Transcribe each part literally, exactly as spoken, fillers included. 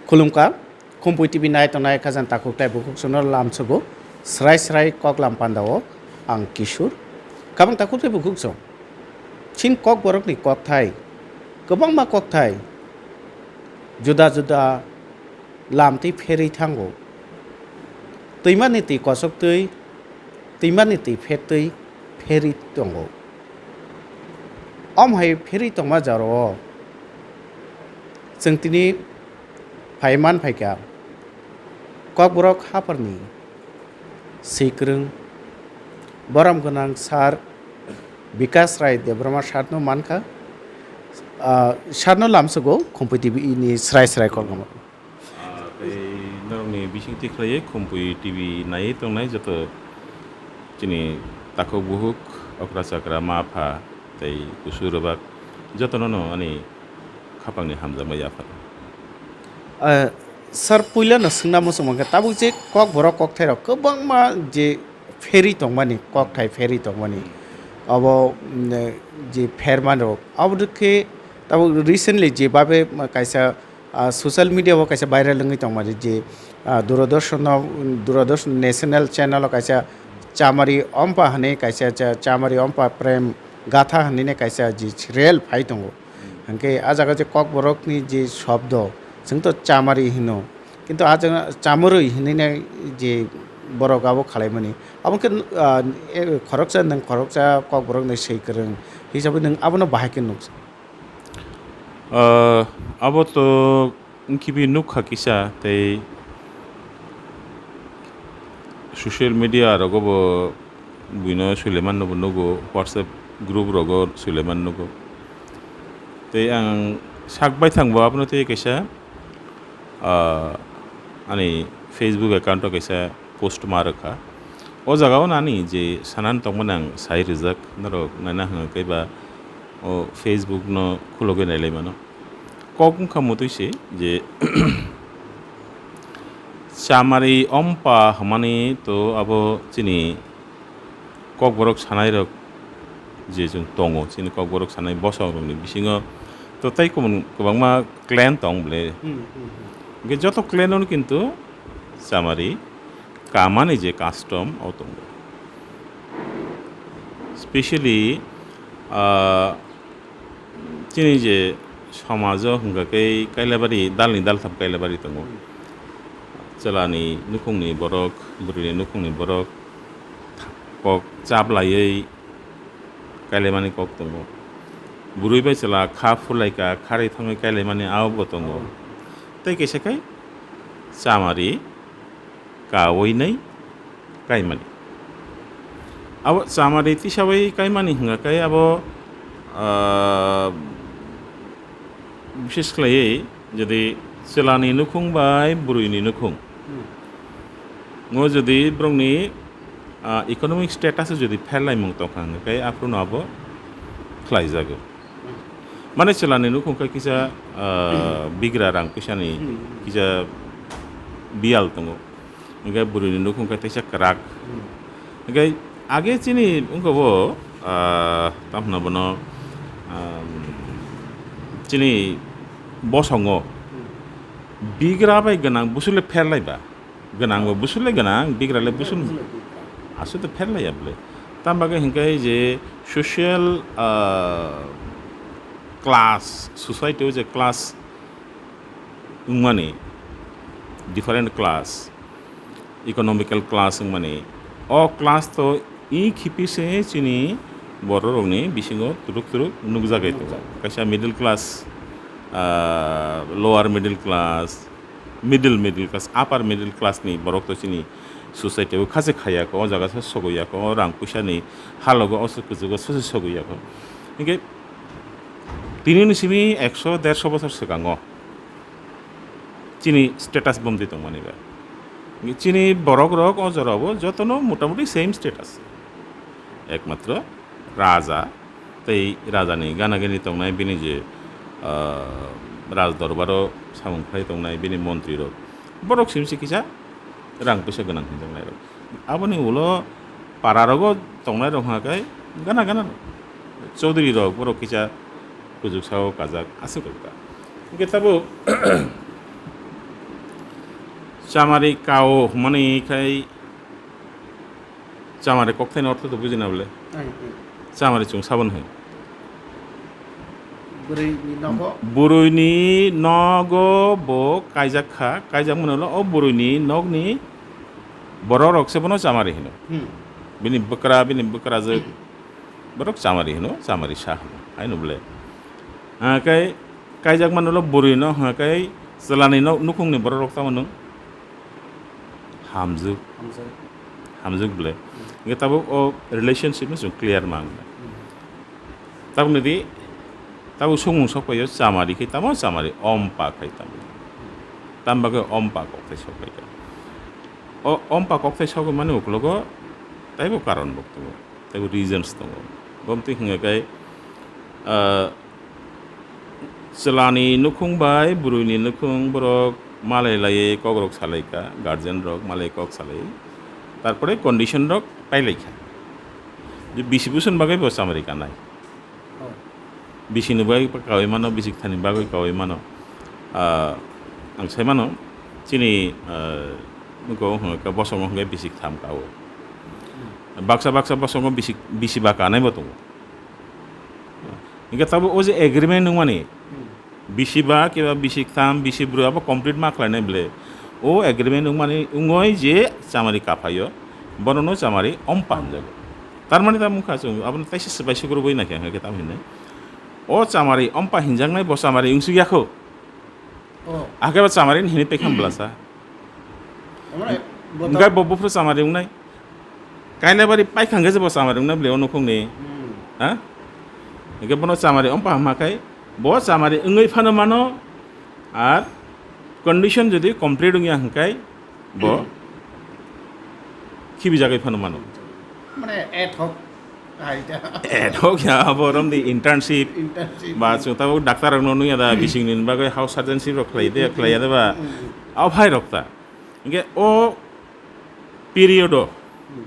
Khulumkha, Khumpui T V nai tongnai khajang takhuk tei bukhuk chwngno lamsogo, srai srai kok lam pandao ang Kishur. Kabang takhuk tei bukhuk chwng. Chin kokborokni kokthai, kwbangma kokthai, juda juda lam twi pherwi thango. Twimani twi kosok twi, twimani twi pher twi pherwi tongo. Om hai pherwi tongma jora-o chwng tini phai man phaikha Kokborok hapharni swikwrwng borom gwnang Sir Bikash Rai Debbarma Sir no mankha. Ah, Sir no lamsogo Khumpui T V ni srai srai kokrwma. Ah, tei norokni bisingtwi khlaiwi Khumpui T V naiwi tongnai joto chini takhuk buhuk, okra chakra, ma pha tei kusu rwbak jotono no ani khapangni hamjakma yaphar. Ah, sir, puila no swngna muchung mankha, tabuk je kokborok kokthairok kwbangma je pherwi tongmani, kokthai pherwi tongmani, abo, mm, je phermanrok, abo khe tabuk recently je babe kaisa, ah, social media o kaisa viral wngwi tongmani je, ah, Doordarshan o, Doordarshan national channel o kaisa Chamari Ompa hwnwi kaisa cha-, Chamari Ompa Prem Gatha hwnwi kaisa je serial phai tongo. Hwnkhe ah jaga je kokborokni je shobdo, chwng to chamari hino, kintu ah jaga chamorwi hinwi nai je borok abo khalaimani. Abo khe, ah, e, khoroksa nwng khoroksa kokborokni swi kwrwng hisabwi nwng abono bahai khe nuksa. Ah, abo to wngkhibi nukha kisa tei social media rogo bo buino Suleman no bo nugo, WhatsApp group rogo Suleman nugo. Tei ang sak baithang bo abono tei kaisa, ah, ani Facebook account o kaisa post ma rwkha. O jaga o nani je sanani tongmani ang sai rijak, norok naina hwnkhe ba o Facebook no khulogwi nailai mano. Kok wngkha mutui se je Chamari Ompa hwnmani to abo chini kokborok sanairok je chwng tongo, chini kokborok sanai bosongrokni bisingo to tei kubun kwbangma clan tong bwle. Hmm, hmm, hmm. Hwnkhe joto clan-o kintu Chamari kamani je custom o tongo. Specially, ah, chini je somajo hwnkha khe Kailabari, dalni daltham Kailabari tongo. Chwlani nukhungni borok, bwrwini nukhungni borok, kok chaplaiwi kailaimani kok tongo. Bwrwi bai chwla kha phurlaika, kharwi thangwi kailaimani abo bo tongo. Tei kaisa khe Chamari kawi nai kaimani. Abo Chamari tisawi kaimani hwnkha khe abo, ah, bises khlaiwi jodi chwlani nukhung bai bwrwini nukhung, hmm, ngo jodi borokni, ah, economic status jodi pherlaimung tongkha hwnkha khe aphuru no abo khlaijago. Mane chwlani nukhung khe kisa, ah, bigra rang puisani kisa biyal tongo. Hwnkhe bwrwini nukhung khe teisa kwrak. Hwnkhe age chini wngkha bo, ah, tamo hwna bono, ah, chini bosongo bigra bai gwnang busul le pherlaiba. Gwnang bo busul le gwnang, bigra le busul aswk to pherlaiya bwle. Tamo bagwi hwnkhe je social, ah, class, society o je class wngmani, different class, economical class wngmani, o class to i khipi se chini bororokni bisingo turuk turuk nukjagwi tongo. Kaisa middle class, ah, lower middle class, middle, middle class, upper middle class ni borok to chini society o kha se khaiya kho, o jaga se sogoya kho, o rang puisa ni halogo o se kuchugo se se sogoya kho. Hinkhe tini ni simi ekso derso bosor swkango chini status bomtwi tongmani ba. Chini borok rok o jora o jotono motamuti same status. Ekmatro raja tei rajani gana gini tongnai bini je, ah, raj dorbaro samung khlai tongnai bini montri rok, borok simi se kisa rang puisa gwnang hinwi tongnai rok. Aboni ulo para rogo tongnai rok hwnka khe gana gana chaudhuri rok, borok kisa kujuk sao kajak aswk rok ta. Hwnkhe tabuk, Chamari kao hwnmani khai chamari kokthaini ortho to bujina bole. Ai, ai. Chamari chwng sabon hai. Bwrwini nogo? Bwrwini nogo bo kaijak kha, kaijak mano lo o bwrwini nokni borok rok se bono chamari hino. Hmm. Bini bwkra, bini bwkrajwk borok chamari hino, chamari sa hino. Haino bole. Ah, kai kaijak mano lo bwrwino, ha, kai chwlani nok nukhungni borok rok tamo nung. Hamjwk. Hamjwk. Hamjwk bole. Hmm. Hingke tabuk o relationship no chwng clear mang. Hmm. Tabuk nidi, tabuk songmung sokpaio chamari khe tamo chamari ompa khai tamo. Tam bagwi ompa kokthai sokpaikha. O ompa kokthai sokmani uklogo taibo karon bo tongo. Tei reasons tongo. Bo twi hwnga khe, ah, chwlani nukhung bai bwrwini nukhung borok malai laiwi kokrok salai kha, guardian rok malai kok salai. Tarpore condition rok pailai kha. Je bisi bwswkni bagwi bo chamari kanai. Oh. Bisini bagwi kaui mano, bisik thani bagwi kaui mano. Ah, ang sai mano, chini, ah, nuko hwnga khe bosongo hwnga bisik tham kao. Baksa baksa bosongo bisik, bisi ba kanai bo tongo. Hingke tabuk o je agreement wngmani, Hmm. bisi ba keba bisik tham, bisi bwrwi abo complete ma khlainai bole. O agreement wngmani wngoi je chamari kaphaio, bonono chamari ompa hwnjago. Tarmani tamo wngkha chwng abono teisa swbai sukrubui naikha hwnga khe tamo hinwi. O chamari ompa hinjaknai bo chamari wngsuk yakho. Oh. Akhe bo chamari hinwi pekham blasa. Amare, Hingke bo bo buphuru chamari wngnai. Kailabari paikha hingke je bo chamari wngnai bole o nukhungni. Hmm. Ha? Hingke bono chamari ompa hama khai bo chamari wngwi phano mano ar condition jodi complete wngya hingkai bo khibijagwi phano mano. Mane ad hoc. Ai da. Ad hoc ya, abo romdi internship. Internship. Ba chwng tabuk doctor rokno nungya da, bisingni bagwi house surgeonship rok khlai de, khlaiya de ba. Mm, mm. Abo phai rok ta. Hingke o period o, Hmm.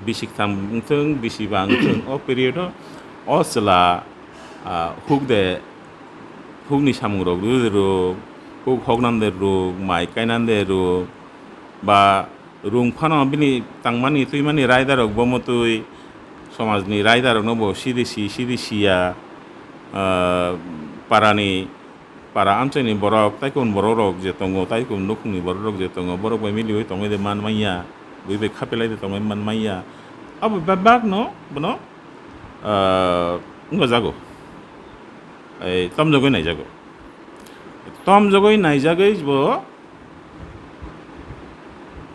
bisik tham wngthung, bisi ba wngthung, o period o, o chwla, ah, huk de, hukni samung rok rw de rw, huk hoknan de rw, mai kainan de rw, ba rung phano bini tangmani twimani raida rok bo motwi somajni raida rokno bo sidi si, sidi siya, ah, parani, para amchaini borok, taikum borok rok je tongo, taikum nukhungni borok rok je tongo, borok bai miliwi tongwi de man manya, bui bai khapelai de tongwi man manya. Abo bebak no bono, ah, wngjago. Ei, tomjogwi naijago. Tomjogwi naijagwi bo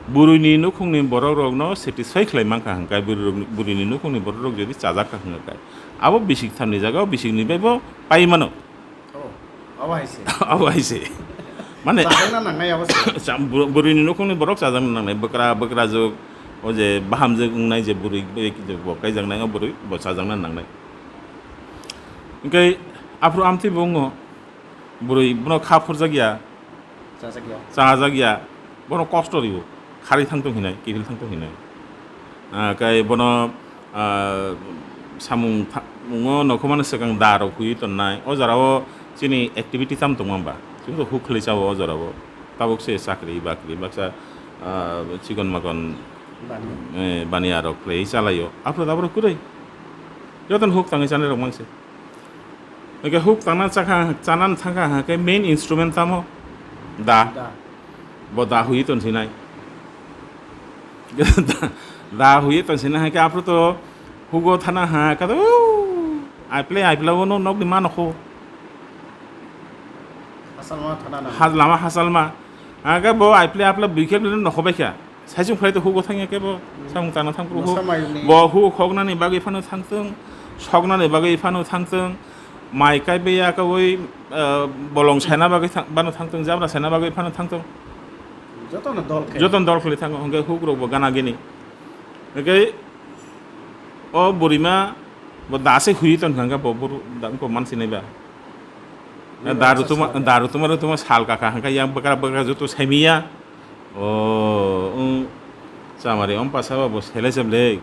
bwrwini nukhungni borok rokno satisfy khlai mankha hwnkhai, bwrwi rok, bwrwini nukhungni borok rok jodi chajak kha hwnkhai, abo bisik thamni jaga o bisikni bai bo pai mano. Oh, abo hai se. Abo hai se. Mane, chajakna nangnai abo se. Cha-, bwrwi, bwrwini nukhungni borok chajakna nangnai, bwkra, bwkrajwk, o je bahamjwk wngnai je bwrwi, bo kaijaknai, o bwrwi bo chajakna nangnai. Hingke aphuru amtwi bo wngo, bwrwi bono kha phurjakya, Chajakya. Chajakya. Bono kosto rio. Khari thangtong hinai, kiphil thangtong hinai. Ah, kai bono, ah, samung tha-, mungo nokhomano swkang da rok hui tonnai. O jora o chini activity tam tongma ba. Chwng to huk khlai chao o jora o. Tabuk se chakri bakri baksa, ah, chikon makon, Bani. Eh, bani arok khlai chalaio. Aphro tabro kwrwi. Jotono huk tangwi chanai rok mangse. Hingke huk tangna chakha, chanan thangkha hingke main instrument tamo? Da. Da. Bo da hui ton sinai. Da, da hui ton sinai hingke aphuru to hugo thana ha, kato, aiple, aiple, ono nokni mano kho. Hasalma thana na. Has lama hasalma. Hingke bo aiple, aiple, buikel, nokho bai kha. Saichung khlai to hugo thangya khe bo, samung tangna thang phuru Mosa huk. Mayungni. Bo huk hoknani bagwi phano thangthung, soknani bagwi phano thangthung, mai kai beya kawi, ah, bolong saina bagwi thang-, bano thangthung, jabra saina bagwi phano thangthung. Jotono dol khe. Jotono dol khlai thango, hwnkhe huk rok bo gana gini. Hwnkhe o burima bo dase hui ton kha, hwnkhe bo buru da-, bo mansinai ba. Nini Daru baksa tuma, sal kha. Daru tuma, tuma sal kha, hwnkhe yang bwkra, bwkra joto saimiya. O, wng, chamari ompasa ba bo selai se bwlai.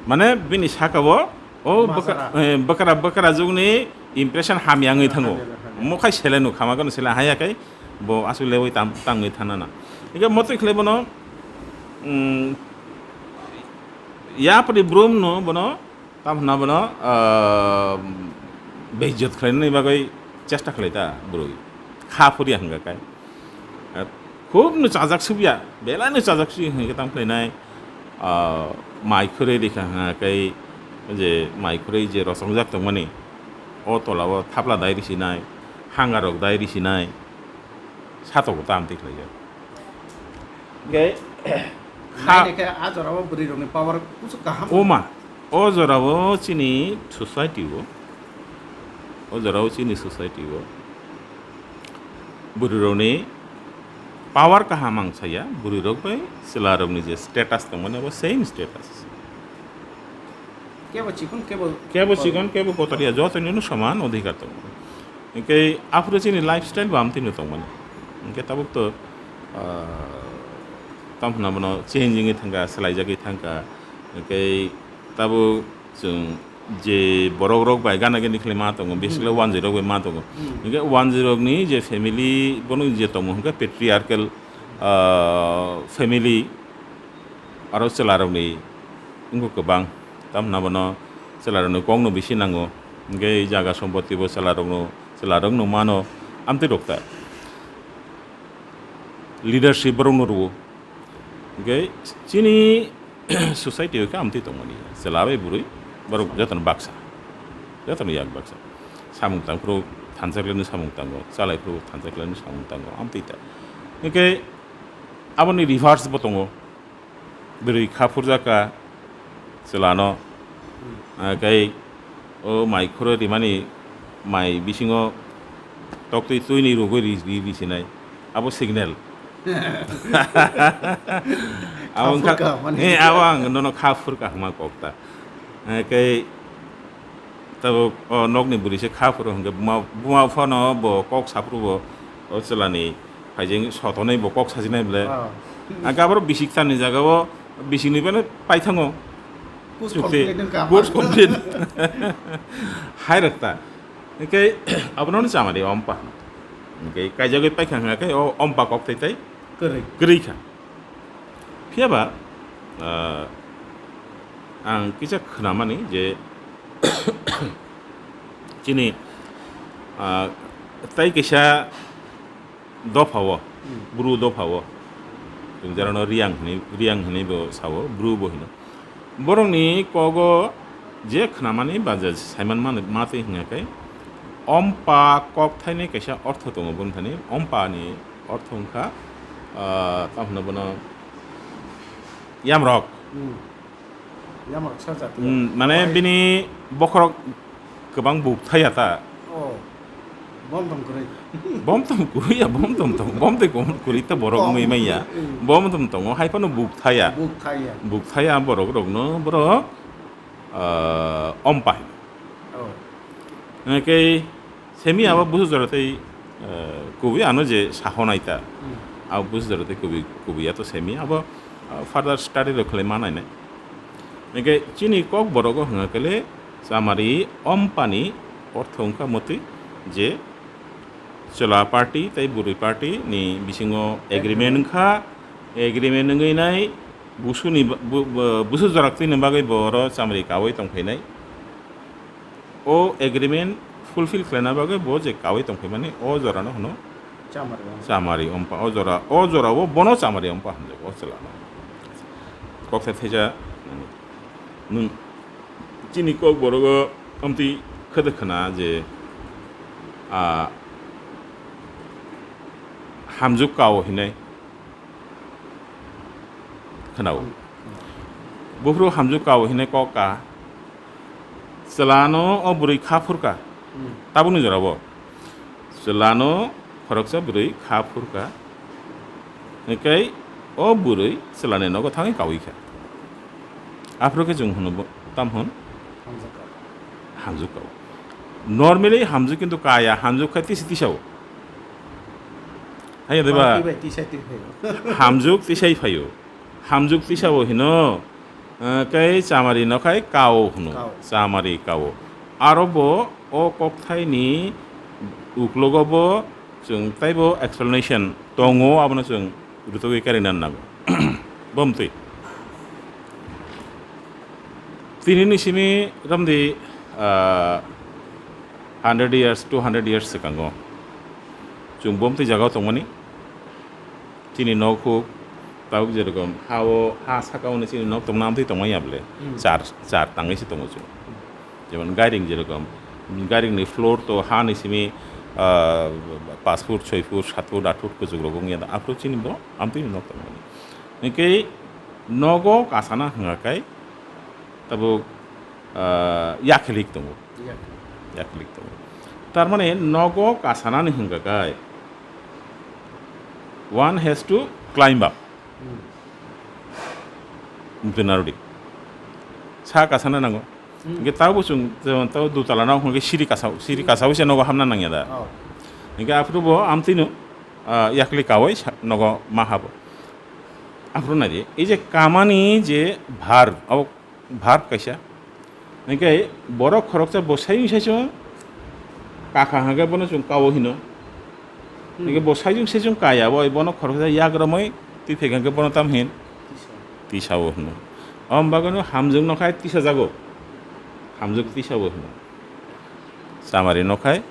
Mane bini saka bo, o, Masara. Bwkra, eh, bwkra, bwkra jugni impression hamya wngwi thango. Hamya, hamya. Mo khai selai no khama gano selai haya khai, Bo aswk lewi tam-, tangwi thanana. Hingke motwi khlai bono, mm, yapri brumno bono, tam hwnna bono, ah, beijjot khlainani bagwi chesta khlai ta bwrwi. Kha phurya hwnga kai. Ah, khub no chajak subya, belai no chajak subya hwnga tam khlainai, ah, mai khurui rikha hwnga kai je mai khurui je rosongjak tongmani, o tola o thapla dai risinai, hangarok dai risinai, satokbo tam twi khlaijak. Hingke kha- Nainai khe a jorao bwrwi rokni power kuchuk kaham. Oma, o jorao chini society o, o jorao chini society o bwrwi rokni power kaham ang saya, bwrwi rok bai chwla rokni je status tongmani abo same status. Kebo chikon, kebo Kebo kotor. Chikon, kebo kotor ya, joto ni no soman odhikar tongo. Hingke aphuru chini lifestyle bo amtwi no tongmani. Hingke tabuk to, ah, tam hwnna bono change wngwi thangkha, swlaijagwi thangkha. Hingke tabuk chwng je borok rok bai gana gini khlai ma tongo, basically Hmm. Wanjwi rok bai ma tongo. Hmm. Hingke Wanjwi rokni je family bono je tongo hingke patriarchal, ah, family aro chwla rokni wngkha kwbang. Tam hwnna bono chwla rokni kokno bisi nango. Hingke jaga sompoti bo chwla rokno, chwla rokno mano amtwi rok ta. Leadership borokno rwo. Hingke chini society o khe amtwi tongmani. Chwla bai bwrwi borok jotono baksa. Jotono yak baksa. Samung tang phuru thansa khlaino samung tango. Chalai phuru thansa khlaino samung tango. Amtwi ta. Hingke aboni reverse bo tongo. Bwrwi kha phurjak kha chwlano. Hmm. Ah, tei o mai khoro rimani mai bisingo toktwi twini rugwi ri, ri, risinai. Abo signal. Abo wngkha, Kha phurkha, mane. Eh, abo ang nono kha phurkha hwnma kok ta. Eh, tei tabuk o nokni bwrwi se kha phuru hwnkhe buma, buma phano bo kok saphuru bo o chwlani Phaijeng sotonwi bo kok sajinai bwle. Ah. Ang khe aborok bisik tani jaga o bisingni bele paithango. Post Chukte, complete wngkha. Post complete. Hai rok ta. Hingke abono chamari ompa. Hingke kaijagwi paikha hingkhe o ompa kok tai tai Kwrwi. Kwrwi kha. Phiya ba, ah, ang kisa khwnamani je chini, ah, tai kisa dopha o, Hmm. Bru dopha o, chwng jerano Riyang hinwi, Riyang hinwi bo sao, Bru bo hino. Borokni kogo je khnamani ba je saiman mani, matwi hwnga khe, ompa kok thaini kaisa ortho tongo, boni thani ompa ni ortho wngkha, ah, tamo hwno bono yamrok. Hmm. Yamrok sa jati. Hmm, mane Orai. Bini bokhorok kwbang buk thaya ta. Oh. Bom tom kwrwi. Bom tom kwrwi ya, bom tom tong, bom tei kwrwi ta borok Bom. Wngwi manya. Hmm. Bom tom tongo, hai phano buk thaya. Buk thaya. Buk thaya borok rokno borok, ah, ompa hino. Oh. Hingke Semi abo busu jora tei, eh, kubui ano je sahonai ta. Hmm. Abo busu jora tei kubui, kubui ya to semi abo, eh, further study rok khlai ma nainai. Hingke chini kok borogo hwnga kele chamari ompani ortho wngkha motwi je chwla party tei bwrwi party ni bisingo agreement wngkha, agreement wngwi nai busuni ba-, bu-, bu-, busu jora twini bagwi bo oro chamari kaui tongphainai. O agreement fulfill khlaina bagwi bo je kaui tongphaimani, o jorano hwno Chamari. Chamari ompa, o jora, o jorao bono chamari ompa hinjago, o chwlano. Kok se theja, nwng chini kok borogo amtwi khede khna je, a, hamjuk kao hinai. Khwnao. Buphuru hamjuk kao hinwi kok ka. Chwlano o bwrwi kha phurka. Hmm. Tabukni jorao. Chwlano khoroksa bwrwi kha phurka. Hingke o bwrwi chwlani nogo thangwi kaui kha. Aphuru khe chwng hwno bo, tam hwn? Hamjuk kao. Hamjuk kao. Normally hamjuk kintu kaya, hamjuk khai tisi tisao. Hai de ba? Bangtwi bai tisai twi phaio. Hamjuk tisai phaio. Hamjuk tisao hino, eh, tei chamari no khai kao hwno. Kao. Chamari kao. Aro bo o kokthaini uklogo bo Chwng taibo explanation tongo, abono chwng rwtugwi karina nango. Bomtwi. Tinini simi romdi, ah, hundred years, two hundred years swkango. Chwng bomtwi jagao tongmani. Chini nok huk, tabuk jerokom ha-o, ha saka-o ni chini nok tongna amtwi tongmani ya bole. Hmm. Char, char tangwi se tongo chwng. Jemon gairing jerokom, gairing ni floor to ha ni simi, ah, paanch foot, choi foot, saat foot, aat foot kuchuk rok wngya da. Aphuru chini bo amtwi ni nok tongmani. Hinkhe nogo kasana hwnga kai tabuk, ah, yakhelik tongo. Yak. Yakhelik tongo. Tar mane nogo kasanani hwnga kai one has to climb up. Hmm. Mtwi narwdi. Sa kasana nango. Hmm. Hinkhe tabo chwng, jemon tabo dutala nok hwnkhe siri kasao, siri kasao se nogo hamna nangya da. Oh. Hinkhe aphuru bo amtwino, ah, yakli kawi sa-, nogo ma habo. Aphuru naidi, ei je kamani je verb, abo verb kaisa. Hinkhe borok khoroksa bo sayung saichung kaka hwnkhe bono chwng kao hino. Hmm. Hinkhe bo sayung saichung kaya bo, bono khoroksa yak romwi twi phaikha hwnkhe bono tam hin? Tisa. Tisao hino. Om bagwino hamjwk no khai tisa jago. Hamjwk tisao hino. Chamari no khai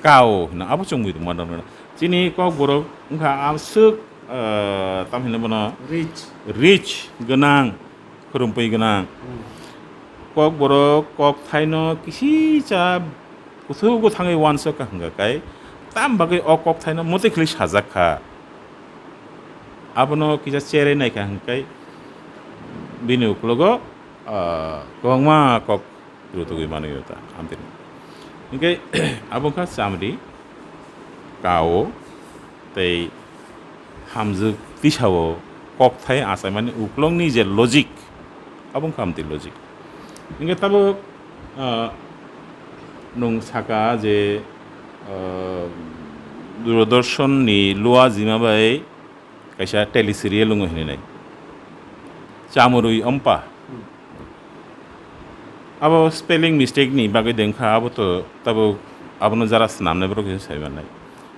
kao hino. Abo chwngwi tongma rok. Chini kok borok wngkha aswk, ah, tam hino bono? Rich. Rich, gwnang. Khurumpi gwnang. Hmm. Kokborok kokthaino kisicha kuthuk thangwi uansuk kha hwnkha kai, tam bagwi o kokthaino mwtwi khwlwi sajak kha. Abono kisa cherwi naikha hwnkhe bini uklogo, ah, kwbangma kok rwtugwi manwi ta amtwini. Hinkhe abo wngkha chamri, kao, tei hamjwk tisao kokthai achaimani uklokni je logic, abo wngkha amtwi logic. Hinkhe tabuk, ah, nwng saka je, ah, Doordarshan ni Lua Jima bai kaisa tele serial wngo hinwi nai. Chamurwi Ompa. Hmm. Abo spelling mistake ni bagwi de wngkha, abo to tabuk abono jara swnamnai borok kisa sai mannai.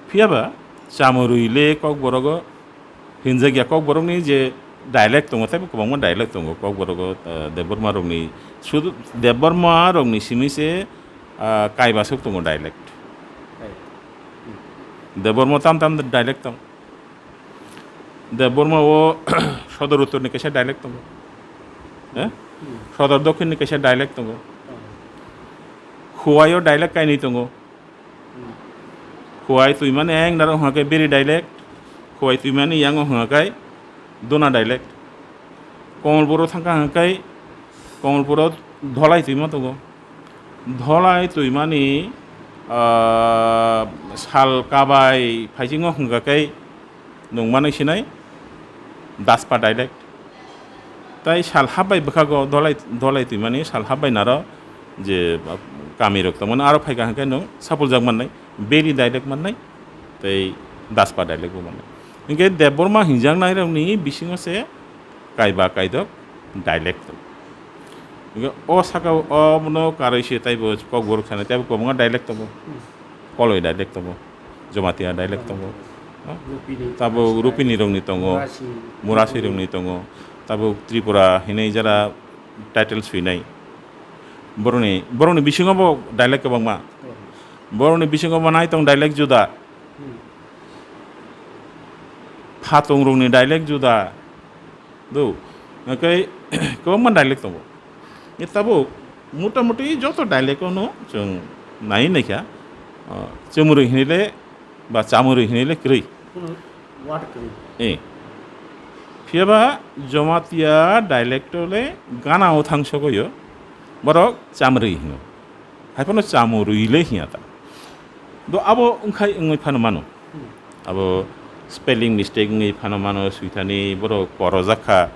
Phiya ba chamurwi le kokborogo hinjakya, kokborokni je dialect tongo, teibo kwbangma dialect tongo kokborogo, eh, Debbarma rokni, sudu Debbarma rokni simi se, ah, kaibaswk tongo dialect. Debbarma tam tam dialect tong. Debbarma o Sodor Uttor ni kaisa dialect tongo. Eh? Hmm. Sodor Dokhin ni kaisa dialect tongo. Hmm. Khowai o dialect kainwi tongo. Hmm. Khowai twimani eng naro hwnka khe Beri dialect. Khowai twimani yango hwnka khe Dona dialect. Komolpur o thangkha hwnka khe Komolpur o Dholai twima tongo. Dholai twimani, ah, sal kabai phaisingo hwnka khe nwng manwi sinai Daspa dialect. Tai sal hapbai bwkhago Dholai, Dholai twimani sal hapbai naro je, ah, kamirok tongmani aro phaikha hwnkhe nwng sapuljak mannai, Beri dialect mannai, tei Daspa dialect bo mannai. Hinkhe Debbarma hinjaknairokni bisingo se kaiba kaidok dialect tongo. Hinkhe o saka o, omono karwi se taibo kokborok sanai, taibo kwbangma dialect tongo. Hmm. Koloi dialect tongo, Jamatia dialect tongo. Rupini. Tabo Rupini rokni tongo, Murasi. Murasi rokni tongo, tabo Tripura hinwi jara title swinai. Borokni, borokni bisingo bo dialect kwbangma. Hmm. Borokni bisingo bo nai tong dialect juda. Hmm. Phatung rokni dialect juda. Do, hwnkhe kwbangma dialect tongo. E tabuk mota moti joto dialect-o no chwng nai naikha, ah, chumrwi hinwi le ba chamrwi hinwi le kwrwi. Kuno word kwrwi. Eh. Phiya ba Jamatia dialect-o le gana-o thang sogoyo, borok chamrwi hino. Haiphano chamrwi le hiya ta. Do abo wngkhai wngwi phano mano. Hmm. Abo spelling mistake wngwi phano mano, swithani borok korojak kha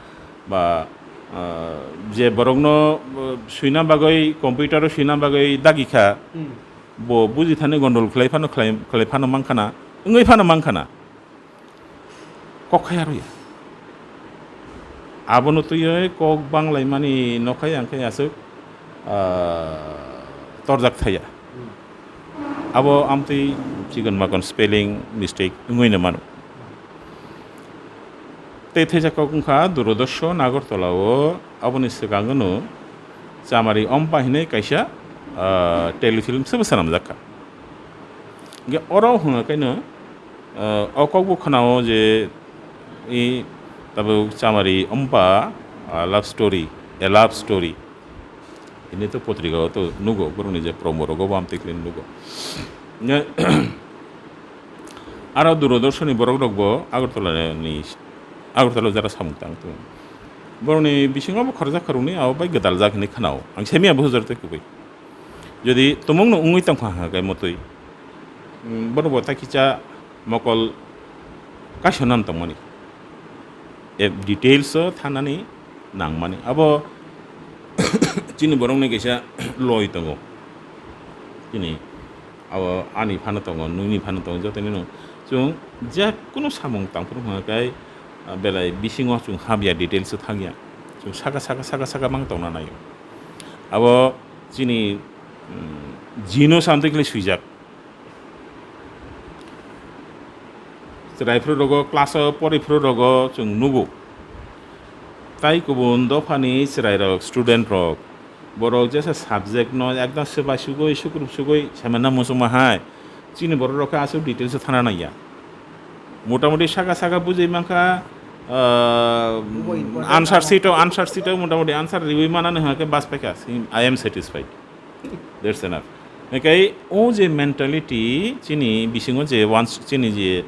ba, ah, je borokno, ah, swina bagwi, computer-o swina bagwi dagi kha, hmm, bo buji thani gondol khlai phano, khlai, khlai phano mang khana, wngwi phano mang khana. Kok khai aro ya. Abono twiwi kok banglaimani nokhai ang khe aswk, ah, torjak thaya. Hmm. Abo amtwi chikon makon spelling mistake wngwi no mano. Tei theisa kok wngkha Duradarsan Agartala o, aboni swkang no Chamari Ompa hinwi kaisa, ah, telefilm se bwsa namjak kha. Hingke oro hwnga kaino, ah, o kok bo khwnao je i tabuk Chamari Ompa, ah, love story, a love story. Ini to potrika o to nugo, borokni je promo rogo bo amtwi khlai nugo. Aro Duradarsan ni borok rok bo Agartala ni, Agartala o jara samung tang tongo. Borokni bisingo bo khoroksa khoroknwi abo bai gwdal jak hinwi khwnao. Ang semiya bo hujar tei kubui. Jodi tumung no wngwi tongkha hwnka khe motwi, mm, borok bo ta kisa mokol kaisa nan tongmani. E details o thanani nangmani. Abo chini borokni kaisa loi tongo. Chini abo ani phano tongo, nini phano tongo, jotoni no chwng je kunu samung tangphuru hwnka khe, ah, belai bisingo chwng habya, details o thangya. Chwng saka, saka, saka, saka mang tongna naio. Abo chini, mm, jino samtwi khlai swijak. Chwrai phuru rogo, class o pori phuru rogo chwng nugo. Tai kubun dophani chwrai rok, student rok, borok jesa subject no ekdom swbai sugui, sukrup sugui, saimanna muchungma hai. Chini borok rok khe aswk details o thana naiya. Motamoti saka saka bujui mankha, ah, answer sheet o, answer sheet o motamoti answer riui manani hwnka khe bas paikha, I am satisfied. That's enough. Hingke o je mentality chini bisingo je wans-, chini je,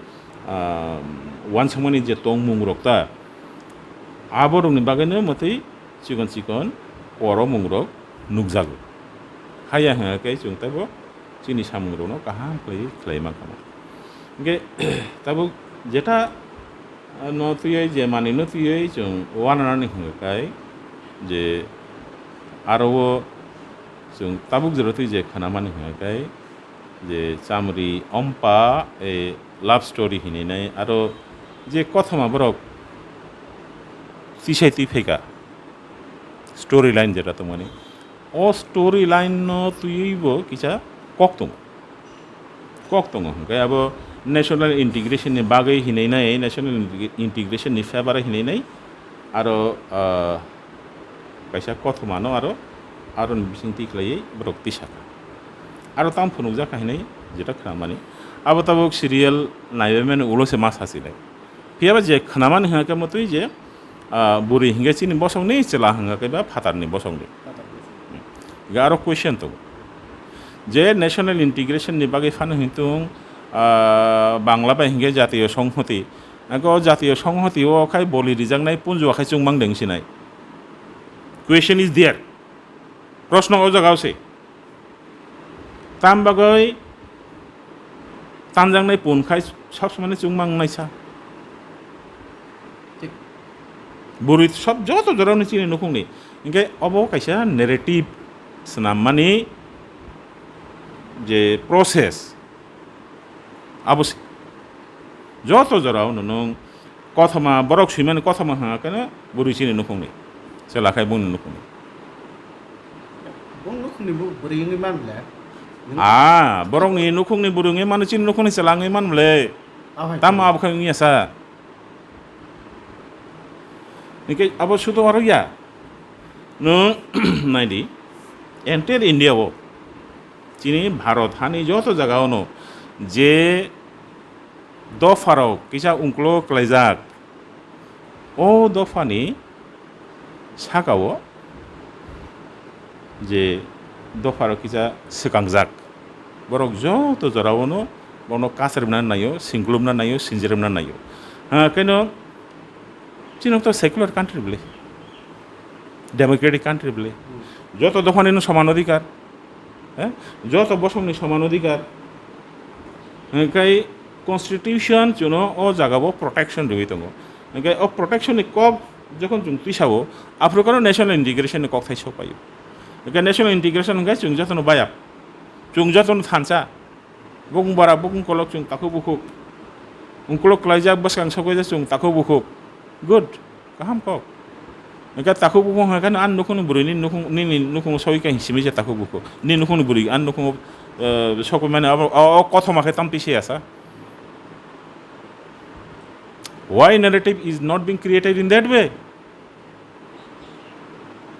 ah, wansukmani je tongmung rok ta, abo rokni bagwino mwtwi chikon chikon koromung rok nukjago. Haya hwnka khe chwng teibo chini samung rokno kaham khlaiwi khlai mankha. Hingke tabuk jeta, ah, no twiwi je manwino twiwi chwng uananani hwnka khe je aro o chwng tabuk jora twi je khwnamani hwnka khe je Chamri Ompa, e, love story hinwi nai aro je kothoma borok tisai twi phaikha story line jeta tongmani. O story line no twiwi bo kisa kok tongo. Kok tongo, hwnkhe abo national integration ni bagwi hinwi nai, national integ-, integration ni favor hinwi nai, aro, ah, kaisa kothoma no aro, aro ni bising twi khlaiwi borok tisa kha. Aro tamo phunukjak kha hinwi jeto khnamani. Abo tabuk serial naiwi mani ulo se ma sasinai. Phiya ba je khnamani hwnkhe motwi je, ah, bwrwi hwnkhe chini bosongni, chwla hwnkhe ba phatarni bosongni. Hwnkhe aro question tongo. Je national integration ni bagwi phano hintung, ah, Bangla bai hwnkhe jatiyo songhoti. Hwnkhe o jatiyo songhoti o khai boli rijaknai punju khai chwng mang deng sinai. Question is there. Proshno o jaga o se. Tam bagwi tanjaknai pun khai sab samani chwng mang naisa. Thik. Bwrwi sab joto jorani chini nukhungni. Hwnkhe obo kaisa narrative swnammani je process, abo se. Joto jorao nwng kothoma, borok swimani kothoma hwnga khe bwrwi chini nukhungni. Chwla khai bongni nukhungni. Bong nukhungni bo bwrwi wngwi man le. Ah, borokni nukhungni bwrwi wngwi mano, chini nukhungni chwla wngwi man le. Ah, hai. Tamo abo khai wngya sa. Hwnkhe abo sudo aro ya. Nwng naidi, entire India o, chini Bharat hani joto jaga ono je dopharok kisa ungklo klaijak, o dophani saka o je dopharok kisa swkangjak, borok joto jora ono bono kasrwmna naio, singklumna naio, sinjrwmna naio. Ha, keno chini to secular country bwle, democratic country bwle, joto dophani no soman odhikar. Eh? Joto bosongni soman odhikar. Hwnkhe constitution chwngno o jagao protection rwui tongo. Hwnkhe o protection ni kok jokhon chwng twisao, aphuru khe national integration ni kokthai sokpaio. Hwnkhe national integration hwnkhe chwng jotono bayap. Chwng jotono thansa. Bukung bara, bukung kolok chwng takhuk bukhuk. Ungkolok klaijak, bwskang sokwijak chwng takhuk bukhuk. Good. Kaham kok. Hwnkhe takhuk bukhuk hwnkhe no ani nukhungni bwrwi nini nukhung, nini nukhungo soi khe simi se takhuk bukhuk. Nini nukhungni bwrwi ani nukhungo eh, sokwi mani abo, o, o kothoma khe tamtwi se asa. Why narrative is not being created in that way?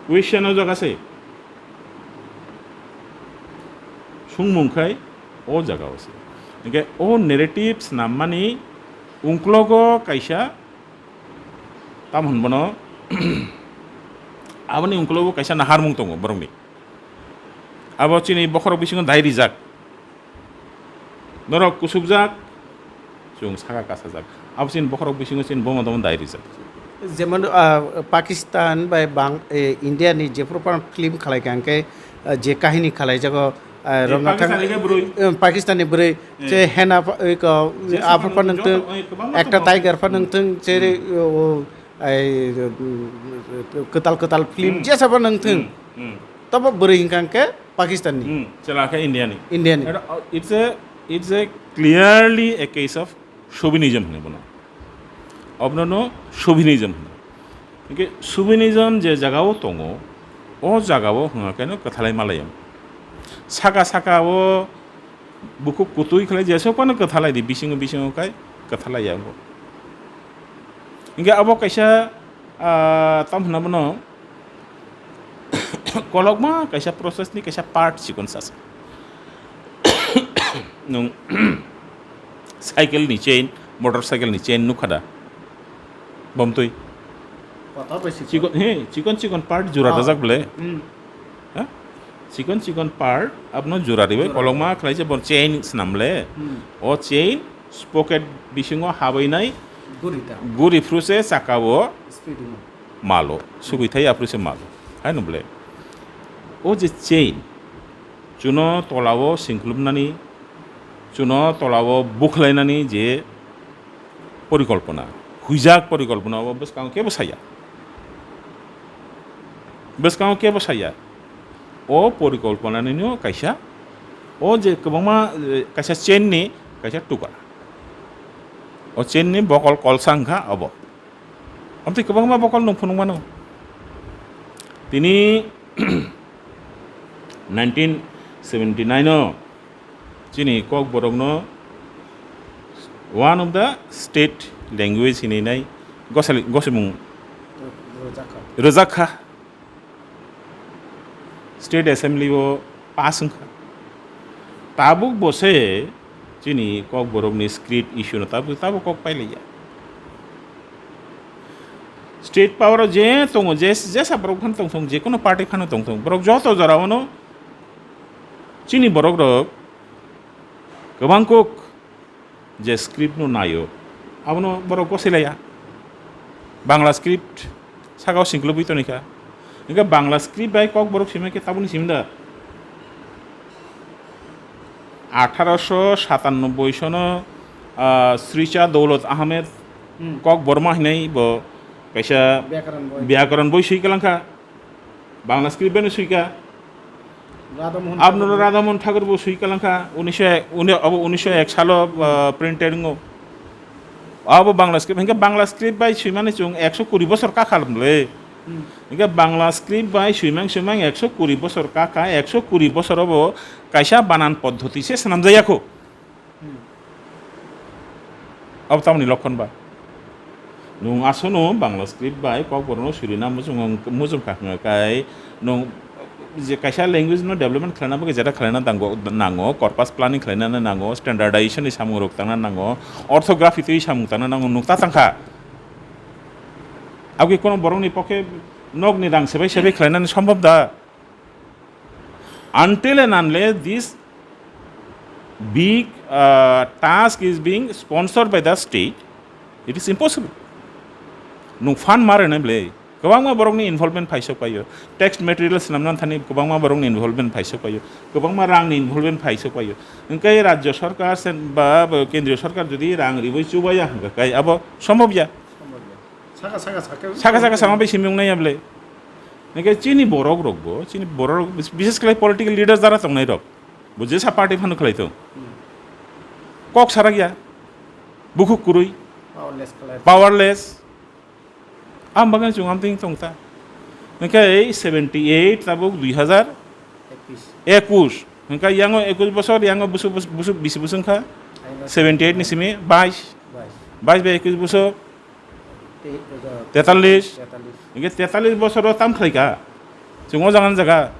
Question o jaga se. Sungmung khai o jaga o se. Hingke o narrative snammani ungklogo kaisa, tamo hwn bono, aboni ungklogo kaisa naharmung tongo borokni. Abo chini bokhorok bisingo dai rijak. Norok kusubjak, chwng saka kasajak. Abo chini bokhorok bisingo chini bomo domo dai rijak. Jemon, ah, Pakistan bai Bang-, eh, India ni jephru phano film khalai kha hwnkhe, ah, je kahini khalaijago, ah, Eh, romna thang-, Pakistan ni khe bwrwi. Eh, Pakistan ni bwrwi, Eh. je hena pa-, eh, ko, Je aphuru phano joto, nungtwng, eh, kwbangma ekta tongthok. Tiger phano Hmm. Nungtwng, jere, Hmm. o, o, ai, mm, kwtal kwtal film Hmm. jesa phano nungtwng. Hmm. Hmm. Tobo bwrwi hwnkha hwnkhe Pakistan ni. Hmm. Chwla khe India ni. India ni. It's a, it's a clearly a case of chauvinism hwnwi bono. Obono no chauvinism hwno. Hingke chauvinism je jagao tongo, o jagao hwnga khe no kwthalai malai ang. Saka saka o bukhuk kutui khlai jesok phano kwthalai di, bisingo bisingo khai kwthalai ya bo. Hingke abo kaisa, ah, tam hwnna bono, kolokma kaisa process ni kaisa part chikon sasa. Nwng cycle ni chain, motor cycle ni chain nukha da? Bomtwi. Kota bai sikon. Chikon, he, chikon chikon part jura Oh. Dajak bole. Hmm. Ha? Chikon chikon part abno jura ribai Jura. Kolokma khlai se bon chain snam le. Hmm. O chain sprocket bisingo habainai Guri ta. Guri phru se saka o Speed mo. Malo, sugwi thai aphuru se malo. Hai no bole. O je chain, chuno tolao singklupnani, chuno tolao bukhlainani je porikolpona, huijak porikolpona o bwskango kebo saya. Bwskango kebo saya. O porikolponanino kaisa, o je kwbangma, eh, kaisa chain ni kaisa tukra. O chain ni bokol kolsa wngkha obo. Amtwi kwbangma bokol nwng phunukmano. Tini nineteen seventy nine o chini Kokborokno one of the state language hinwi nai gosali-, gosimung Rwjakha. Rwjakha. State Assembly o pass wngkha. Tabuk bo se chini Kokborokni script issue no tabuk, tabuk kok pailaiya. State power o je tongo, je, jesa borok phano tongthong, je kono party phano tongthong, borok joto jora o no chini borok rok kwbang kok je script no naio, abono borok gosilaiya. Bangla script sakao singklubwi tonikha. Hingke Bangla script bai Kokborok simi khe tabukni simi da? Atharo sho satannobboi sono, ah, Sricha Doulat Ahmed Hmm. Kokborma hinwi bo kaisa Byakaran boi. Byakaran boi swi kalangkha. Bangla script bai no swi kha. Radha Mohan Abno Thakur. Radha Mohan Thakur bo swi kalangkha. Unisho ek, uni-, abo unisho ek salo, ah, printed wngo. Abo Bangla script, hingke Bangla script bai swimani chwng ekso kuri bosor kakha le. Hmm. Hingke Bangla script bai swimang swimang ekso kuri bosor kakha, ekso kuri bosor obo kaisa banan poddhoti se swnamjaya kho. Hmm. Abo tamoni lokhon ba? Nwng aswkno Bangla script bai Kokborokno surina muchung, muchung kha wngkha kai nwng je kaisa language no development khlaina bagwi jeta khlaina dango, nango, corpus planning khlaina nango, standardization ni samung rok tangna nango, orthography twi samung tangna nango, nwng ta tangkha. Aboni kono borokni pokhe nokni rang sebai sebai khlainani sombhob da? Until and unless this big, uh, task is being sponsored by the state, it is impossible. Nwng fund ma rwnai bwle? Kwbangma borokni involvement phaisok paio. Text material swnamna thani kwbangma borokni involvement phaisok paio. Kwbangma rangni involvement phaisok paio. Hwnkhe rajya sarkar sen-, ba, ba kendriya sarkar jodi rang riwi chubaya hwnkha khe abo sombhob ya. Saka saka saka. Saka saka sama bai simi wngnai ya bwle. Hwnkhe chini borok rok bo, chini borok rok bis-, bises khlai political leaders jara tongnai rok. Bo jesa party phano khlai tong. Hmm. Kok sarak ya. Bukhuk kwrwi. Powerless khlai. Powerless. Am bagwi chwng amtwing tong ta. Hwnkhe ei seventy eight tabuk dui hazar ekush. Ekush. Hwnkha yango ekush bosor, yango busu, busu, busu, bisi busu wngkha? Seventy eight ni simi bais. Bais. Bais bai ekush bosor? Te-, eh, tetallis. Tetallis. Hwnkhe tetallis bosoro tam khlaikha? Chwng o jaga ni jaga.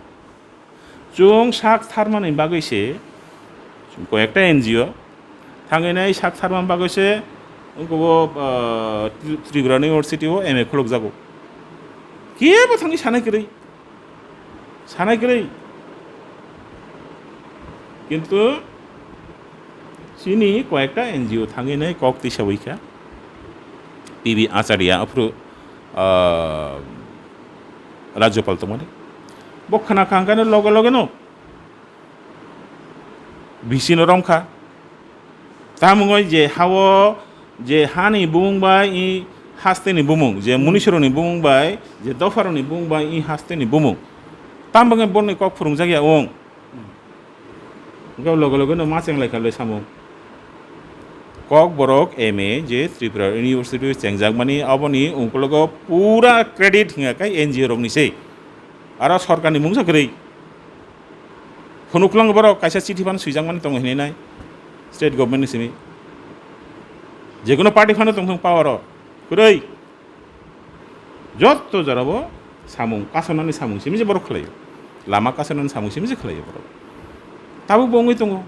Chwng sak tharmani bagwi se, chwng koyekta N G O, thangwi nai sak tharmani bagwi se, wngkha bo, ah, Tri-, Tripura University o M A khulukjago. Kebo thangwi sanai kwrwi. Sanai kwrwi. Kintu chini koyekta N G O thangwi nai kok tisawi kha. P B Acharya, aphuru, ah, Rajyapal tongmani. Bo khna kha hwnkhe loge loge no V C no romkha. Tamungoi je hao, je hani bumung bai i hasteni bumung, je munisirokni bumung bai, je dopharokni bumung bai i hasteni bumung. Tamo hwnkhe borokni kok phwrwngjakya wng. Hwnkhe loge loge no ma chenglaikha le samung. Kokborok M A je Tripura University o chengjakmani, aboni ukologo pura credit hwnkha khe N G O rokni se. Aro sorkarni mungsa kwrwi. Phunuklang borok kaisa chithi phano swijakmani tongo hinwi nai state government ni simi. Jekono party phano tongthung power o. Kwrwi. Jotto jorabo samung, kasonani samung simi se borok khlaio. Lama kasonani samung simi se khlaio borok. Tabuk bo wngwi tongo.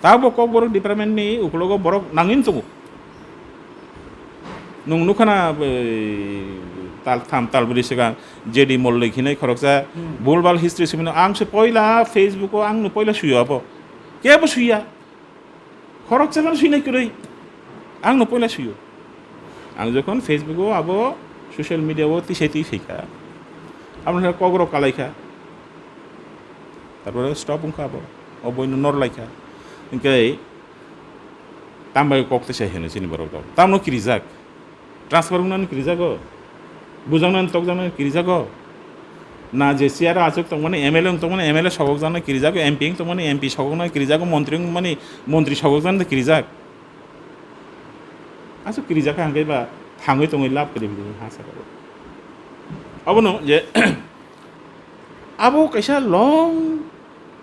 Tabuk kokborok department ni ukologo borok nangwi tongo. Nwng nukha na, bai, tal tham tal bwrwi swkang J D Mollik hinwi khoroksa Hmm. bulbal history swimino ang se poila Facebook o ang no poila suyo abo. Kebo suya. Khoroksa phano swinai kwrwi. Ang no poila suyo. Ang jokhon Facebook o abo social media o tisai twi phaikha. Abo no kokrok kalaikha. Tarpore stop wngkha abo. O boino nor laikha. Hwnkhe tambai kok tisai hino chini borok rok. Tamno kirijak. Transfer wngnani kirijago, bujaknani tokjaknani kirijago, na je chair o achuk tongmani M L A wng tongmani M L A sogokjaknai kirijago, M P wng tongmani M P sogoknai kirijago, montri wngmani montri sogokjaknai kirijak. Aswk kirijak kha hwnkhe ba thangwi tongwi lab kwrwi bini ha saka o. Abono je abo kaisa long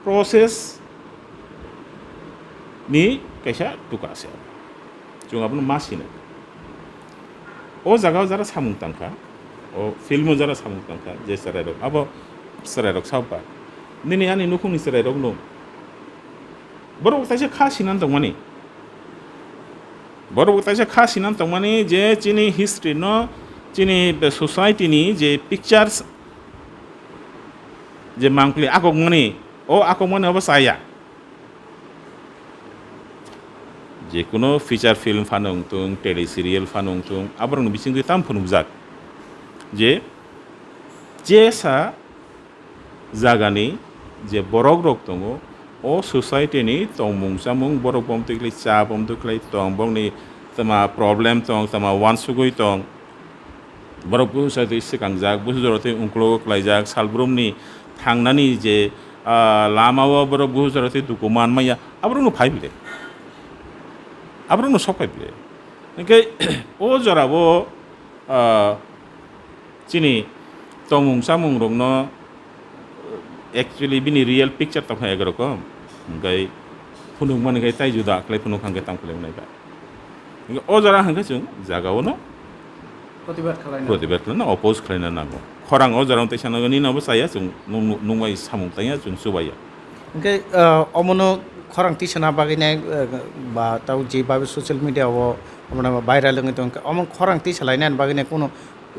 process ni kaisa tuka se. Chwng abono ma sinai. O jaga o jara samung tangkha, o film o jara samung tangkha, je chwrairok, abo chwrairok sao ba. Nini ani nukhungni chwrairok no. Borok taisa kha sinan tongmani. Borok taisa kha sinan tongmani je chini history no, chini society ni je pictures je mangpili akokmani, o akokmani obo chaya. Jekuno feature film phano wngtong, tele serial phano wngtong, aborokni bisingtwi tamo phunukjak je, jesa jagani je borok rok tongo, o society ni tongmung chamung borok bomtwi khlai cha, bomtwi khlai tong, borokni tama problem tong, tama wansugwi tong, borok busa twi swkangjak, busa jora twi ungklogo klaijak, salbrumni thangnani je, ah, lama o borok busa jora twi duku man manya, aborokno phai bile, aborokno sok phai bile. Hwnkhe o jorao, ah, chini tongmung chamung rokno actually bini real picture tongkha ego rokom, hwnkhe phunukmani khe tai juda khlai phunuk hwnkhe tamo khlai nai ba. Hwnkhe o jora hwnkhe chwng jagao no Protibad khlaina. Protibad khlaina, oppose khlaina nango. Khorang o jora tei sana nini no bo chaya chwng nung-, nungbai samung tangya chwng chubaiya. Hwnkhe, ah, omono khorang tisana bagwi nai, ah, ba tau je babe social media o omono viral wngwi tongkha, omo khorang tisalainani bagwi nai kuno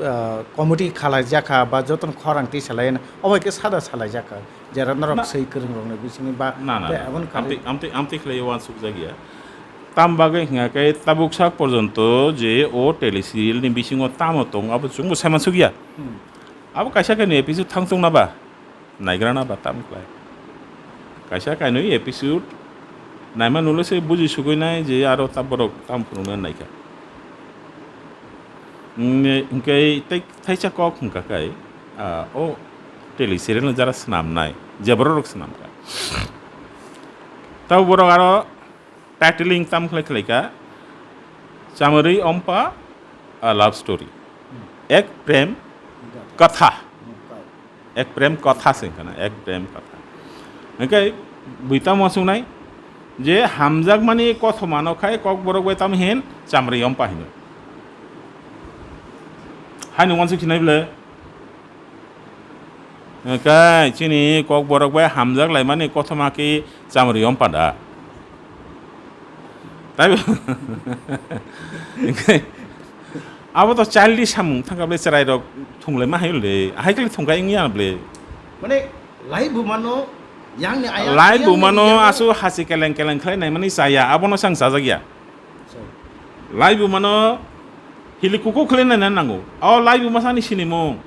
ah, committee khalaijak kha ba jotono khorang twi salai, obo hai khe sada salaijak kha, jera norok Na. Swi kwrwng rokni bisingni ba Na, na, tei na. Aboni karwi Amtwi, amtwi, amtwi khlaiwi uansukjak ya. Tam bagwi hwnkha khe tabuk sak porjonto je o tele serial ni bisingo tamo tong abo chwngbo saimansuk ya. Hmm. Abo kaisa kainwi episode thang tongna ba? Naigrana ba tam khlai. Kaisa kainwi episode naima nolo se buji sugui nai je aro ta borok tam phunukna naikha. Hwnkhe tei thaisa kok hwnkha kai, ah, o tele serial no jara swnamnai, je borok rok swnamkha. Tabo borok aro titling tam khlai khlai kha, Chamari Ompa, a love story. Ek prem katha. Ek prem katha se wngkha na, ek prem katha. Hwnkhe bui tamo uansuknai je hamjakmani kothomano khai kokborok bai tamo hin chamri yompa hino. Haino uansuk sinai ble. Hwnkhe chini kokborok bai hamjak laimani kothoma khe chamri yompa da. Tai hwnkhe abo to childish samung thangkha ble, chwrairok thunglaima hai le, hai khe thungkha wngya ble. Mane, lai bumano, yangni ayang, lai yangni bumano yango. Asu hasi keleng keleng khlai naimani chaya, abono sang chajakya. So. Lai bumano hili kuku khlai naina nango. O lai buma sani sinimung.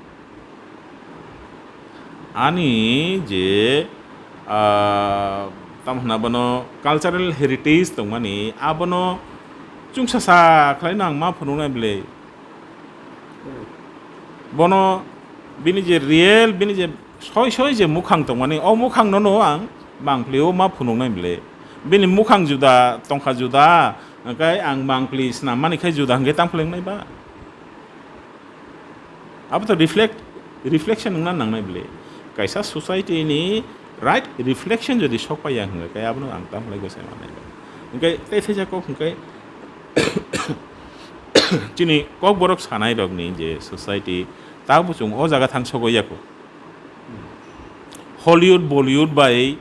Ani je, ah, tamo hwnna bono cultural heritage tongmani, abono chwngsasa khlaino ang ma phunuknai ble. Bono bini je real, bini je soi soi je mukhang tongmani, o mukhang no no ang mangpli o ma phunuknai ble. Bini mukhang juda, tongkha juda, hwnkhe ang mangpli snam mani khai juda hwnkhe tang phlengnai ba. Abo to reflect, reflection wngna nangnai bile. Kaisa society ni right reflection jodi sok paiya hwnga khe abono ang tamo lai gosai manai. Hwnkhe tei theisa kok hwnkhe chini kokborok sanai rokni je society, tabo chwng o jaga thang sogwi yako. Hollywood, Bollywood bai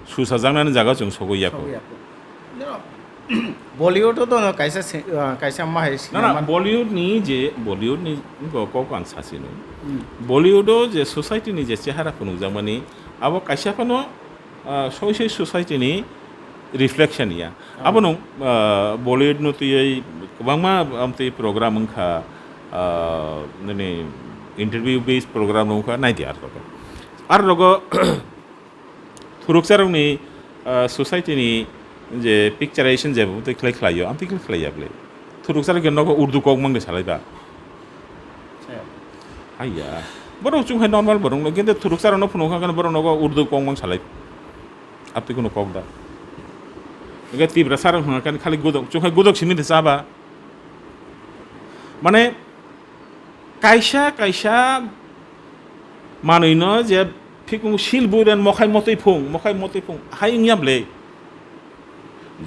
susajaknani jaga chwng sogwi yako. Sogwi yako. No, Bollywood o dono kaisa se-, ah, kaisa ma hai na, na, sinema. Bollywood ni je, Bollywood ni wngkha kok ang sasi no. Hmm. Bollywood o je society ni je chehara phunukjakmani, abo kaisa phano, ah, soi soi society ni reflection ya. Oh. Abo no, ah, Bollywood no twiwi kwbangma amtwi program wngkha, ah, nini interview based program wngkha, naidi ar rogo. Ar rogo, Thurukcharokni, ah, society ni je picturization je bo tei khlai khlaio, amtwi khlai khlaiya bwle. Thurukcharok khe nogo Urdu kok mangde salai ba. Saya. Haiya. Borok chwng hai normal borok no, kinte thurukcharokno phunuk kha borok nogo Urdu kok mang salai. Amtwi kuno kok da. Hwnkhe Tiprasarok hwnka khe khali godok, chwng hai godok simi de cha ba. Mane, kaisa kaisa manwino je phikung sil buiran mokhai motwi phung, mokhai motwi phung, hai wngya bwle.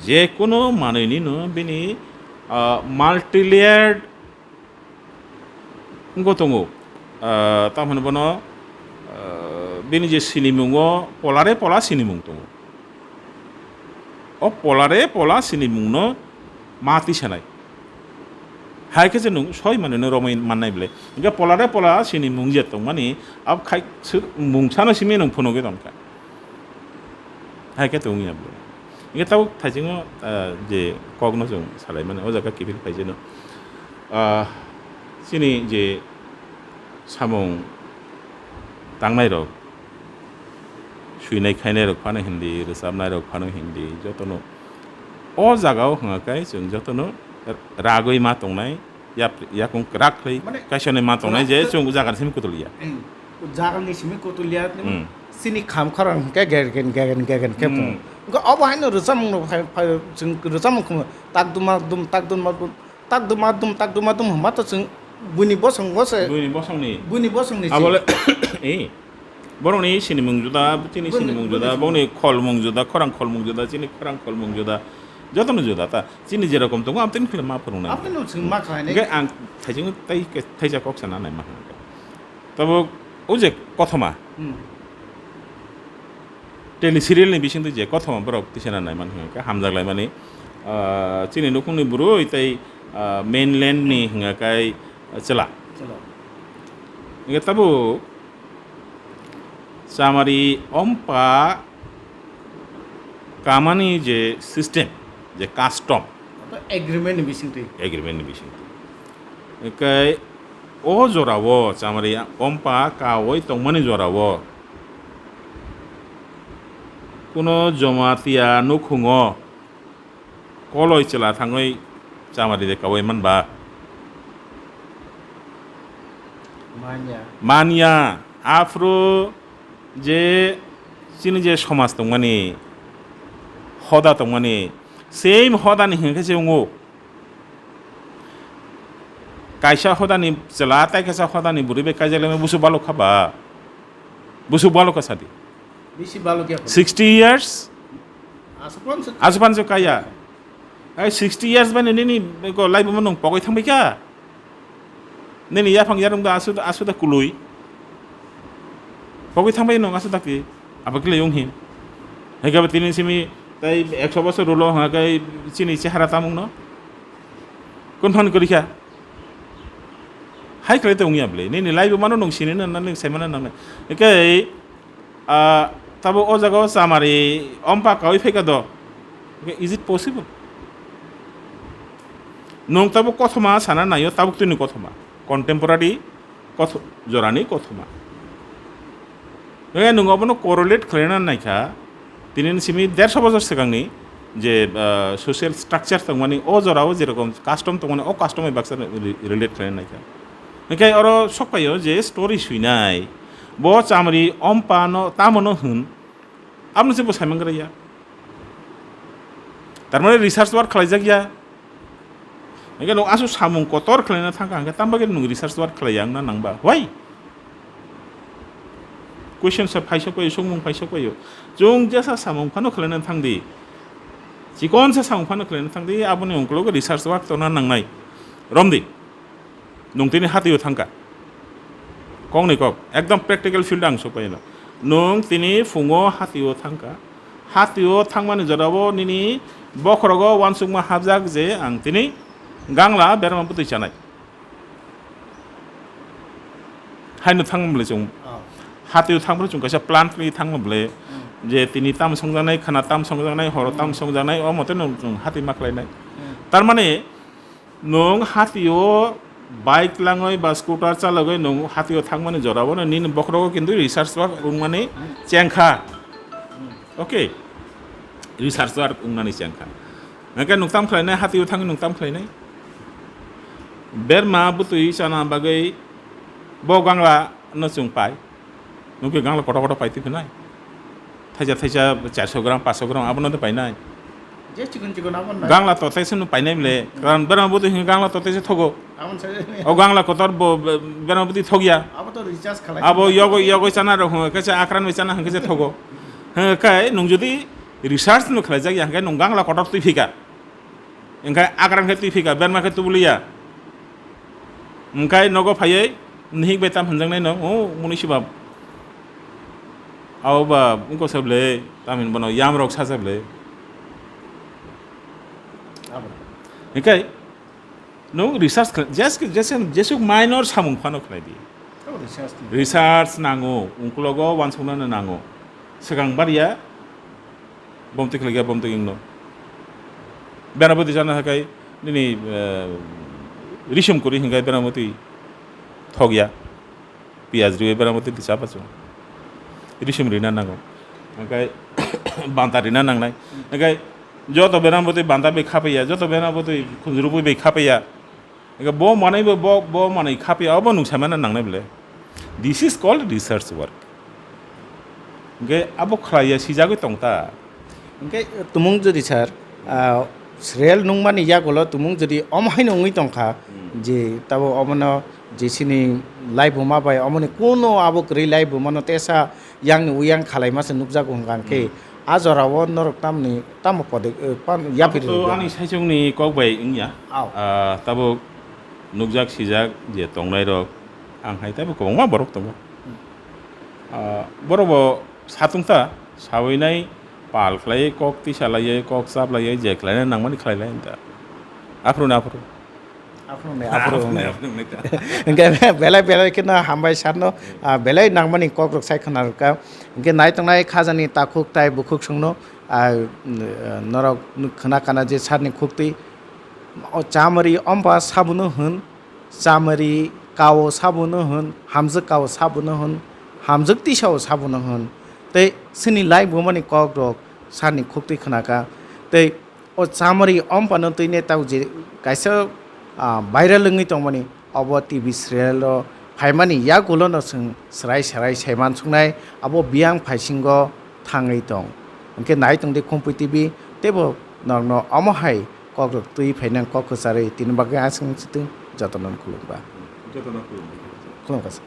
Je kono manwinino bini, ah, multi-layered wngkho tongo. Ah, tamo hwnwi bono, ah, bini je sinimungo polare pola sinimung tongo. O polare pola sinimungno ma tisanai. Hai khe se nwng soi manwi no romwi mannai bwle. Hwnkhe polare pola sinimung je tongmani, abo khai sir mungsano simi nwng phunugwi tongkha. Hai khe tongya bwle. Hwnkhe tabuk thaisingo, ah, je kokno chwng salaimani, o jaga kiphil phaisino. Ah, chini je samung tangnairok, swinai khainairok phano hindi, rwchapnairok phano hindi, jotono o jagao hwnga khe chwng jotono ragwi ma tongnai, yap-, yakung kwrak khlai mane, kaisani ma tongnai je kwrak, chwng o jagani simi kutul ya. Eng, o jagani simi kutul ya, hmm, chini kham khorang hwnkhe gergen, gergen, gergen khe, hmm, phungo. Hwnkhe obo haino rwchapmungno phai, phai, chwng rwchapmung khum, tak duma dum, tak duma dum, tak duma dum, tak duma dum hwnba to chwng buini bosongo se. Buini bosongni. Buini bosongni se. Abole, eh, borokni sinimung juda, chini sinimung juda, boni khol mung juda, khorang khol mung juda, chini khorang khol mung juda. Jotono juda ta. Chini jerokom tongo, amtwini khwlai ma phwrwngnai. Amtwino chwng ma khlainai. Hwnkhe ang thaijing tai khe thaisa kok sana nai ma hwnka. Tabuk o je kothoma. Hmm. Tele serial ni bisingtwi je kothoma borok tisana nai man hwnka khe hamjak lai mani, ah, chini nukhungni bwrwi tei, ah, mainland ni hwnka khe chwla. Chwla. Hwnkhe tabuk chamari ompa kamani je system, je custom. Oto agreement ni bisingtwi. Agreement ni bisingtwi. Hwnkhe o jorao chamari ompa kawi tongmani jorao kuno Jamatia nukhungo koloi chwla thangwi chamari de kawi manba? Manya. Manya. Aphuru je chini je somaj tongmani, hoda tongmani, same hodani hwnkhe se wngo. Kaisa hodani chwla tei kaisa hodani bwrwi bai kaijakle busu balok kha ba? Busu balok kha sadi. Bisi balok ya. Sixty years? Aswk pansu. Aswk pansu kaya. Ai sixty years bani nini ko life mo nung pogoi thangbai kha. Nini yaphang yarung da asu, asu da kului. Pogoi thangbai nung asu da ki. Abo kile yung hin. Hai kaba tini simi tai ekso bosor ulo ha kai chini chehara tamung no. Kun phan kori kha. Hai kale te ungya ble. Nini life mano nung sini na, na nung sai mana nang. Ekai Ah, tabuk o jaga o chamari ompa kawi phaikha do. Is it possible? Nwng tabuk kothoma sana naio, tabuk tini kothoma. Contemporary koth-, jorani kothoma. Hwnkhe nwng obono correlate khlaina naikha, tini simi derso bosor swkangni je, ah, social structure tongmani, o jorao jerokom custom tongmani, o custom bai baksa re-, relate khlaina naikha. Hwnkhe oro sokphaio je story swinai, bo chamri ompa no tamo no hwn, aboni se bo saimang gra ya. Tar mane research work khlaijak ya. Hwnkhe nwng aswk samung kotor khlaina thangkha, hwnkhe tamo bagwi nwng research work khlaiya wngna nangba? Why? Question sa phaisok paio, songmung phaisok paio. Chwng jesa samung phano khlaina thangdi. Chikon sa samung phano khlaina thangdi, aboni ungkulogo research work tongna nangnai. Romdi. Nwng tini hatio thangkha. Kokni kok, ekdom practical field ang sokpaino. Nwng tini phungo hatio thangkha. Hatio thangmani jorao nini bokhorogo uansukma hapjak je ang tini gangla berma bwtwi chanai. Haino thangma bwle chwng. Oh. Hatio thangphru chwng kaisa plan khlai thangma bwle. Hmm. Je tini tam songjaknai, khwna tam songjaknai, horo tam Hmm. songjaknai, o mote nwng chwng hati ma khlainai. Hmm. Tar mane, nwng hatio bike langwi ba scooter chalogwi nwng hatio thangmani jorao no nini bokhorogo kintu research work wngmani chengkha. Okay. Research work wngnani chengkha. Hwnkhe nwng tam khlainai, hatio thangwi nwng tam khlainai. Berma bwtwi chana bagwi bo gangla no chwng pai. Nwng khe gangla kotor kotor pai twi phinai. Thaisa thaisa charso gram, paanso gram abono de painai. Je chikon chikon abo nai. Gangla totaise no painai bwle. Karon berma bwtwi hwnkhe gangla totaise thogo. Abo se. O gangla kotor bo be-, berma bwtwi thogya. Abo to recharge khalai. Abo yogo, yogo chana rok hwnkhe se akran bai chana hwnkhe se thogo. Hwnkhe nwng jodi research no khlaijak ya hwnkhe nwng gangla kotor twi phika. Hwnkhe akran khe twi phika, berma khe tubuliya. Hwnkhe nogo phaiwi nihik bai tam hwnjaknai no, o muni sibab. Abo ba wngkha sa ble, tam hin bono yam rok sa sa ble. Abo. Hwnkhe nwng research khlai, jes-, jes-, jesuk minor samung phano khlai di. Oh, research ni. Research nango, ungkulogo uansuknano nango. Swkang bariya, Bomtwi khlaikha, bomtwi wngno. Berabotwi chana hakai nini, eh, risum kwrwi hwnkhai berabotwi thokya. Piyaj riwi berabotwi twi chapa chwng. Risum rina nango. Hwnkhai banta rina nangnai. Hwnkhai joto berabotwi banta bai khapaiya, joto berabotwi khunjurubui bai khapaiya. Ega bo manai bo, bo, bo manai khapya, abo nwng saimano nangnai bole. This is called research work. Hingke abo khlaiya sijagwi tongta. Hingke tumung jodi sir, ah, serial nungmani yagulo tumung jodi omo haino wngwi tongkha, Hmm. je tabo omono je chini laibuma bai omoni kuno abo kwrwi laibumano tesa yangni uyang khalaima se nukjago hwnka hwnkhe, Hmm. a jorao norok tamni tamo pode, eh, pan-, yapri Abo to rwgwi? Ani saichungni kok bai wngya. Ao. Ah, tabuk nukjak sijak je tongnairok, ang hai teibo kwbangma borok tongo. Hmm. Ah, borok bo satungta, sawinai, pal khlaiwi, kok tisa laiwi, kok chap laiwi, je khlaina nangmani khlailai ta. Aphuru na aphuru. Aphuru hwnwi, aphuru hwnwi. Aphuru hwnwi ta. Hingke belai belai kheno hambai sir no, ah, belai nangmani kok rok sai khna rwkha. Hingke naitongnai khajani takhuk tai bukhuk songno, ah, norok khna kana je sir ni khuktwi, o chamari omba sabuno hwn, chamari kao sabuno hwn, hamjwk kao sabuno hwn, hamjwk tisao sabuno hwn. Tei chini laibumani kok rok sir ni khuktwi khna kha. Tei O chamari ompano twi ne tau je kaisa, ah, viral wngwi tongmani, obo T V serial o phaimani yagulo no chwng chwrai chwrai saiman suknai, abo biyang phaisingo thangwi tong. Hwnkhe nai tongdi Khumpui T V, teibo norokno omo hai kokrok twi phainang kok kwcharwi tini bagwi aswk chwtwng jotono khulumkha. Jotono khulumkha. Khulumkha sir.